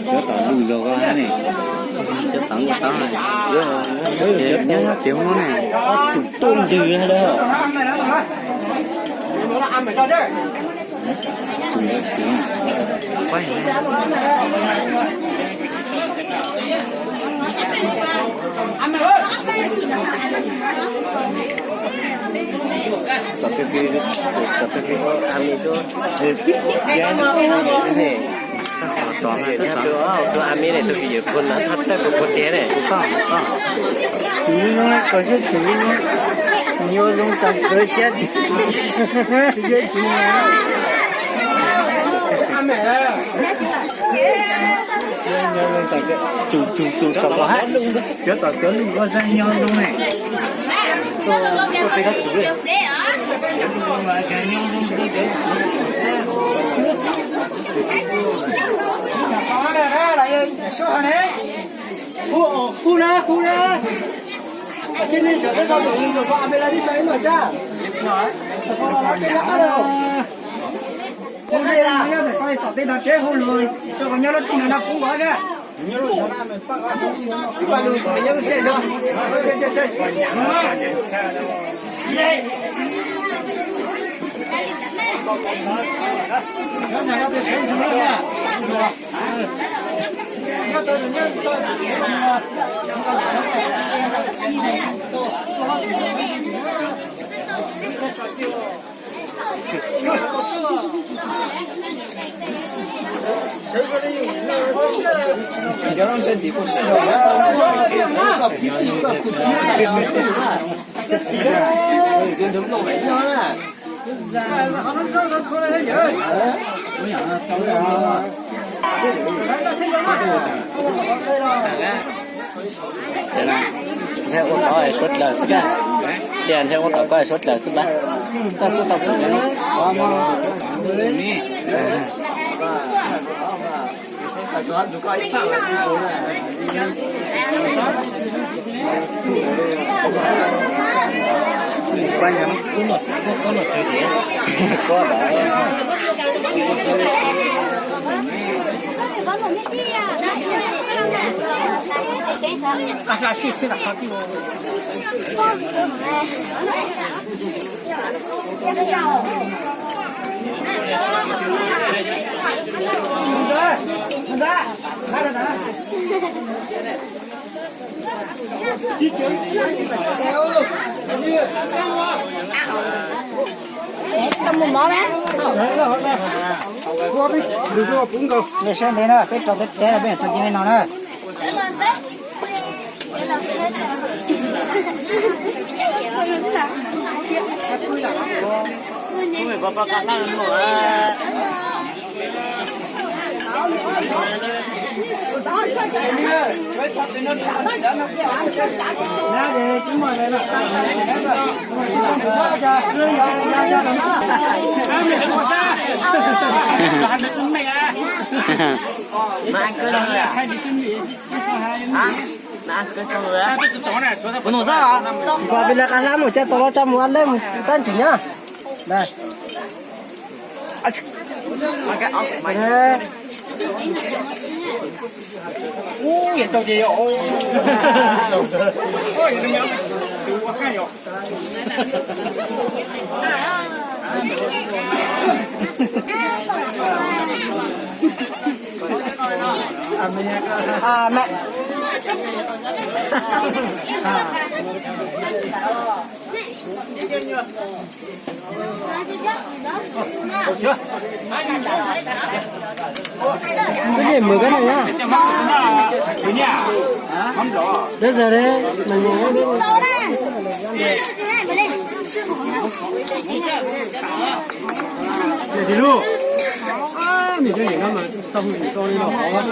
Cov tom lus zog ko ne, cov tom lus tau, cov nyob nyob tim hoob ne, tsum tuaj ntws lawm. Tus Amib ne, tus kwv Yawm Phoo no thab tawj puas puag tiag ne. Tsum zoo, koj saib tsum zoo, nyob zoo tag kawg thiab. Tsum tsum tsum tom koj hab, cov tom cov lus koj saib nyob zoo ne. Hu na, hu na. Hu na, tom tej tog tsev hu lus, tso kom nyob lub tsev no no kuv nkaus na. Ntshe ua tau suav dlawg xwb, tias ntshe ua tau koj suav dlawg xwb ntag. Tau txij tau pum cov no. Saib ntev na, peb rau teb teb no peb tau cia li no na. Kuv nus xwb, kuv pis lawv qab hlab mus tsa tau los tsa mus a leb mus tab nrig nyob. Twb yeej mus kab na. Deb zaws li, mas niam ti lub, nws cov yim no mas tau hu yim tau li los hov.